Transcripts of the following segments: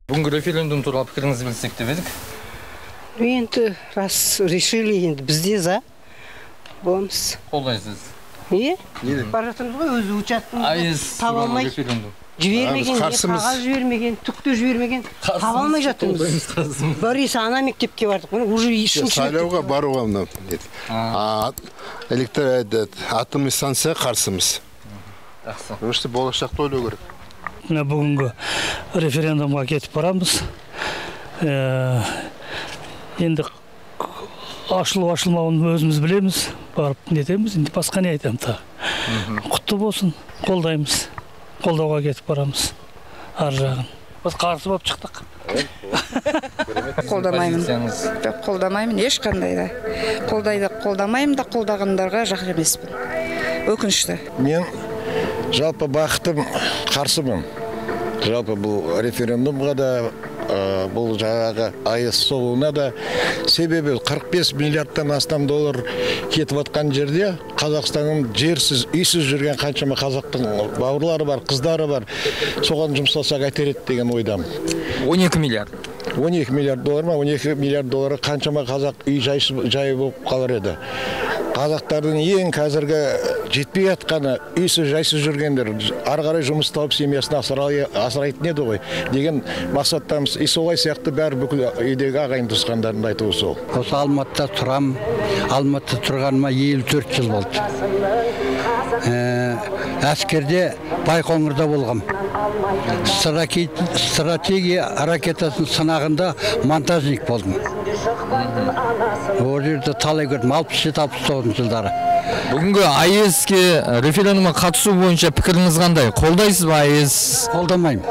Бүгінгі референдум туралы пікіріңізді білсек деп едік. Енді рас решили, енді бізде за боламыз. Қолдайсыз. Не? Бара жатырмыз ғой, өз учаскемізді таба алмай. Жібермеген, қағаз жібермеген, түкті жібермеген, таба алмай жатырмыз. Борис, ана мектепке бардық. Міне уже үшінші сайлауға баруға мына. Электр атомный станция қарсымыз. Жақсы. Потому что болашақты ойлау керек. Мына бүгінгі референдумға кетіп барамыз. Енді ашылу ашылмауын өзіміз білеміз, барып нетеміз, енді басқа не айтамын тағы. Құтты болсын, қолдаймыз, қолдауға кетіп барамыз ар жағын. Біз қарсы болып шықтық. Қолдамаймын. Жоқ, қолдамаймын ешқандай да. Қолдайды, қолдамаймын да, қолдағандарға жақ емеспін. Өкінішті. Мен жалпы бақытым қарсымын. Жалпы бұл референдумға да, бұл жаңағы АЭС соғуына да, себебі 45 миллиардтан астам доллар кетіп атқан жерде Қазақстанның жерсіз, үйсіз жүрген қаншама қазақтың бауырлары бар, қыздары бар, соған жұмсасақ әтер еді деген ойдамын. 12 миллиард. 12 миллиард доллар ма? 12 миллиард доллары қаншама қазақ үй жайы болып қалар еді. Қазақтардың ең қазіргі жетпей жатқаны үйсіз жайсыз жүргендер, ары қарай жұмыс тауып семьясын асырайтын еді ғой деген мақсаттамыз. И солай сияқты бәрі бүкіл үйдегі ағайын туысқандардың айтуы сол. Осы Алматыда тұрам. Алматыда тұрғаныма 54 жыл болды. Әскерде Байқоңырда болғам. Стратегия ракетасының сынағында монтажник болдым. Ол жерде талай көрдім, 67-69 жылдары. Бүгінгі АЭС-ке референдумға қатысу бойынша пікіріңіз қандай? Қолдайсыз ба АЭС? Қолдамаймын.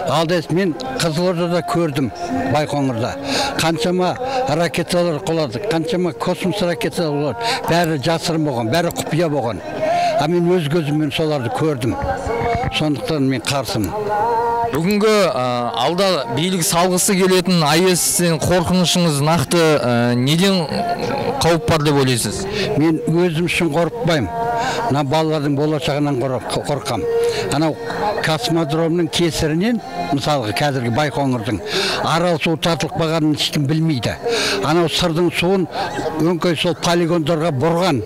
Алда мен Қызылордада көрдім, Байқоңырда. Қаншама ракеталар құлады, қаншама космос ракеталар құлады. Бәрі жасырын болған, бәрі құпия болған. А мен өз көзіммен соларды көрдім. Сондықтан мен қарсымын. Бүгінгі алда билік салғысы келетін АЭС-тен қорқынышыңыз нақты неден қауіп бар деп ойлайсыз? Мен өзім үшін қорықпаймын. Мына балалардың болашағынан қорқам. Анау космодромның кесірінен, мысалға қазіргі Байқоңырдың Арал суы тартылып қалғанын ешкім білмейді. Анау Сырдың суын өңкей сол полигондарға бұрған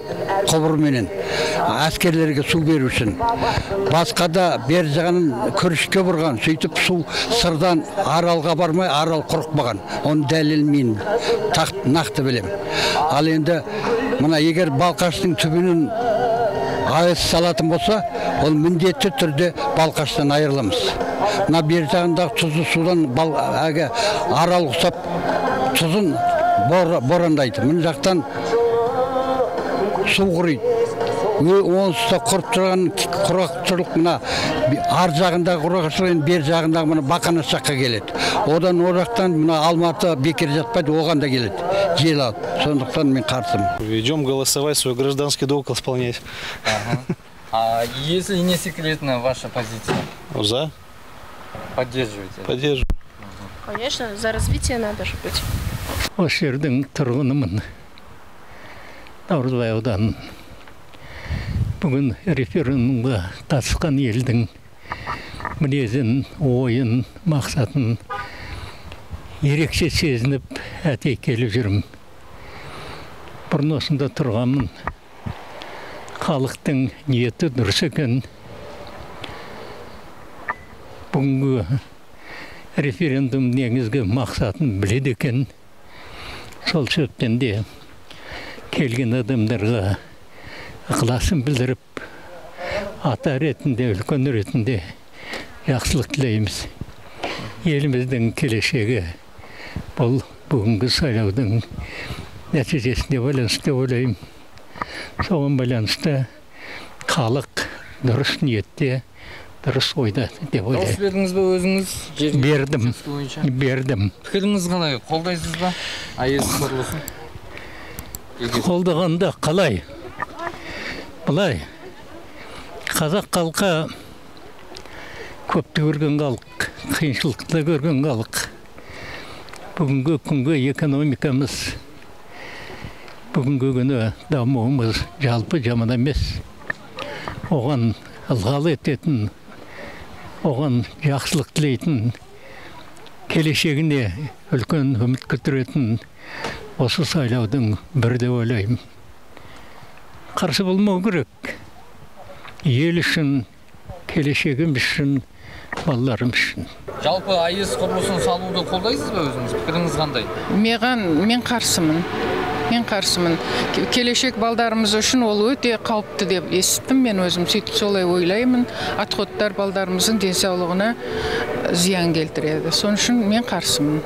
құбырменен әскерлерге су беру үшін. Басқа да бер жағын күрішке бұрған, сөйтіп су Сырдан Аралға бармай, Арал құрып қалған. Оның дәлелін мен нақты білем. Ал енді мына егер Балқаштың түбінен АЭС салатын болса, ол міндетті түрде Балқаштан айырыламыз. Мына бер жағындағы тұзды судан Арал ұқсап тұзын борандайды. Мына жақтан су құриды. Онсыз да құрып тұрған құрғақшылық мына ар жағындағы құрғақшылық енді бер жағындағы мына Бақанас жаққа келеді. Одан о жақтан мына Алматы бекер жатпайды, оған да келеді. Жел алып. Сондықтан мен қарсымын. Идем голосовать, свой гражданский долг исполнять. Ага. А если не секретная ваша позиция? За. Поддерживаете? Поддерживаю. Конечно, за развитие надо же быть. Осы жердің тұрғынымын. Наурызбай ауданының. Бүгін референдумға қатысқан елдің мінезін, ойын, мақсатын ерекше сезініп әтей келіп жүрмін. Бұрын осында тұрғанмын. Халықтың ниеті дұрыс екен. Бүгінгі референдум негізгі мақсатын біледі екен. Сол себептен де келген адамдарға ықыласын білдіріп, ата ретінде, үлкен ретінде жақсылық тілейміз. Еліміздің келешегі бұл бүгінгі сайлаудың нәтижесіне байланысты деп ойлаймын. Соған байланысты халық дұрыс ниетте, дұрыс ойда деп ойлаймын. Дауыс бердіңіз бе өзіңіз? Бердім. Бердім. Пікіріңіз қалай? Қолдайсыз ба АЭС құрылысын? Қолдағанда қалай? Былай, қазақ халқы көпті көрген халық, қиыншылықты көрген халық. Бүгінгі күнгі экономикамыз, бүгінгі күні дамуымыз жалпы жаман емес. Оған ылғал ететін, оған жақсылық тілейтін Келешегіне үлкен үміт күттіретін осы сайлаудың бірі деп ойлаймын. Қарсы болмау керек. Ел үшін, келешегіміз үшін, балаларымыз үшін. Жалпы АЭС құрылысын салуды қолдайсыз ба өзіңіз? Пікіріңіз қандай? Мен қарсымын. Мен қарсымын. Келешек балдарымыз үшін ол өте қауіпті деп естіттім. Мен өзім сөйтіп солай ойлаймын. Отходтар балдарымыздың денсаулығына зиян келтіреді. Сол үшін мен қарсымын.